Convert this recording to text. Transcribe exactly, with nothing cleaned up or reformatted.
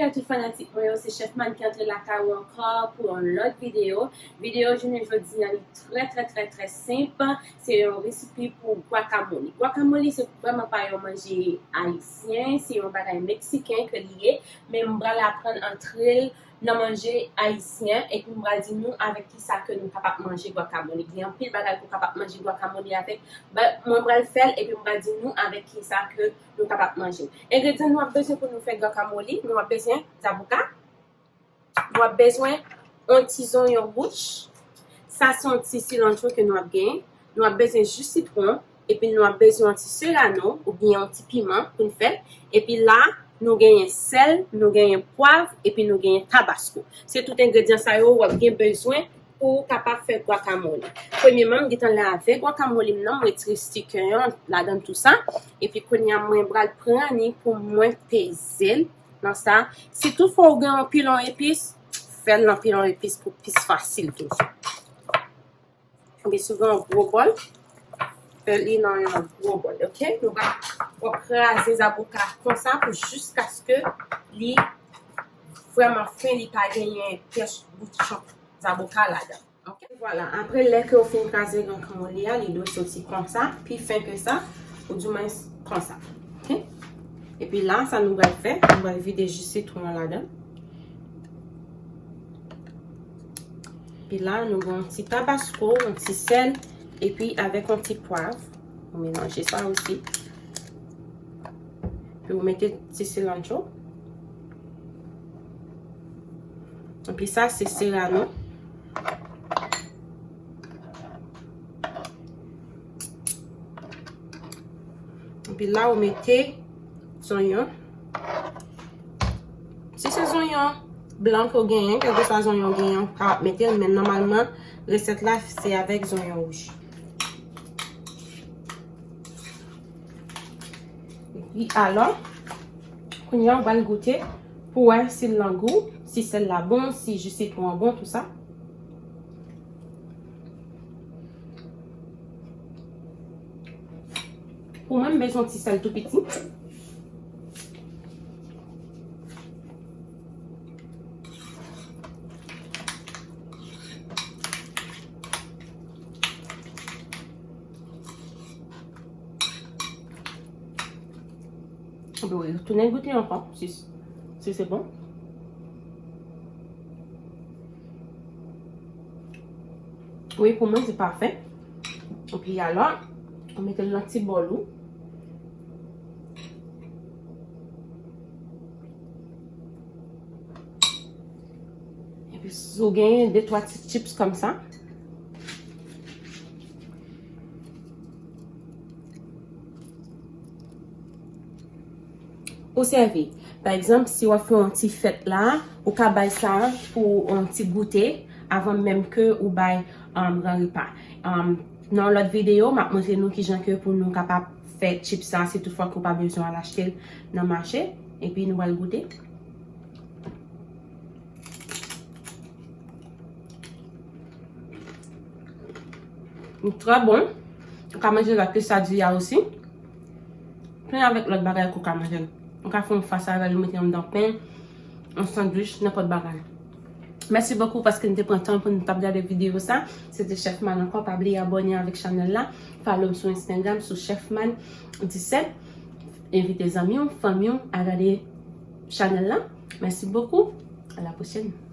Bonjou tout fanatik mwen yo, se Chef Man ki antre lakay ou ankò pou yon lòt videyo. Videyo jounen jodi a li trè, trè, trè, trè senp. Se yon resipi pou gwakamoli. Gwakamoli se vrèman pa yon manje ayisyen, se yon bagay meksiken ke li ye, men m pral aprann antre l nan manje ayisyen, epi m pral di nou avèk kisa ke nou kapab manje gwakamoli. Gen anpil bagay ke w kapab manje gwakamoli avèk, but mwen pral fè l, epi m pral di nou avèk kisa ke nou kapab manje. Engredyan nou ap bezwen pou nou fè gwakamoli, nou ap bezwen zaboka, nou ap bezwen yon ti zonyon wouj, sa se yon ti cilantro ke nou ap genyen, nou ap bezwen ji sitwon, epi nou ap bezwen yon ti serano oubyen yon ti piman pou n fè l. Epi la, nou genyen sèl, nou genyen pwav, epi nou genyen tabasko. Se tout engredyan sa yo w ap gen bezwen pou w kapab fè gwakamoli. Premyeman, m gentan lave gwakamoli m nan, m retire sticker an ladan tou sa. Epi kounye a, mwen pral pran li pou mwen peze l nan sa. Si toutfwa w gen yon pilon epis, fè l nan pilon epis pou plis fasil toujou. Oubyen si w gen yon gwo bòl, fè li nan yon gwo bòl, oke? Nou va, w ap kraze zaboka konsa pou jiskaske li vrèman fen, li pa genyen pyès boutchon zaboka ladan. Oke? Vwala, apre lè ke w fin kraze gwakamoli a, li dwe soti konsa, pi fen ke sa, ou di mwens konsa. Oke? Epi la, sa nou pral fè, nou pral vide ji sitwon an ladan. Epi la, nou gen yon ti tabasko, yon ti sèl, epi avèk yon ti pwav. Nou melanje sa osi. Epi ou mete ti cilantro. Epi sa, se serano. Epi la, ou mete zonyon. Si se zonyon blan ke w genyen, kèlkeswa zonyon w genyen, w ka mete l, men nòmalman, resèt la, se avèk zonyon wouj. Epi, alò, kounye a, w pral goute pou wè si l nan gou, si sèl la bon, si ji sitwon an bon, tou sa. Pou mwen, m bezwen yon ti sèl tou piti. Epi w retounen goute ankò, si, si se bon. Wi, pou mwen, se pafè. Epi alò, ou mete l nan ti bòl ou. Epi si w genyen de twa ti chips kòmsa, ou sèvi. Pa egzanp, si w ap fè yon ti fèt la, ou ka bay sa pou yon ti goute avan menm ke ou bay, um, gran repa. Um, nan yon lòt videyo, m ap montre nou kijan ke pou nou kapab fè chips sa, si toutfwa ke w pa bezwen al achte l nan mache. Epi nou pral goute. Li trè bon. Ou ka manje l ak quesadilla osi. Plen avèk lòt bagay ke w ka manje l. Ou ka fè yon fas avè l, ou mete anndan pen, yon sandwich, nenpòt bagay. Mèsi bokou paske n te pran tan pou n t ap gade videyo sa. Se te Chef Man ankò. Pa bliye abòne avèk chanèl la. Follow m sou Instagram sou Chef Man disèt. Envite zanmi w, fanmi w a gade chanèl la. Mèsi bokou. À la prochaine.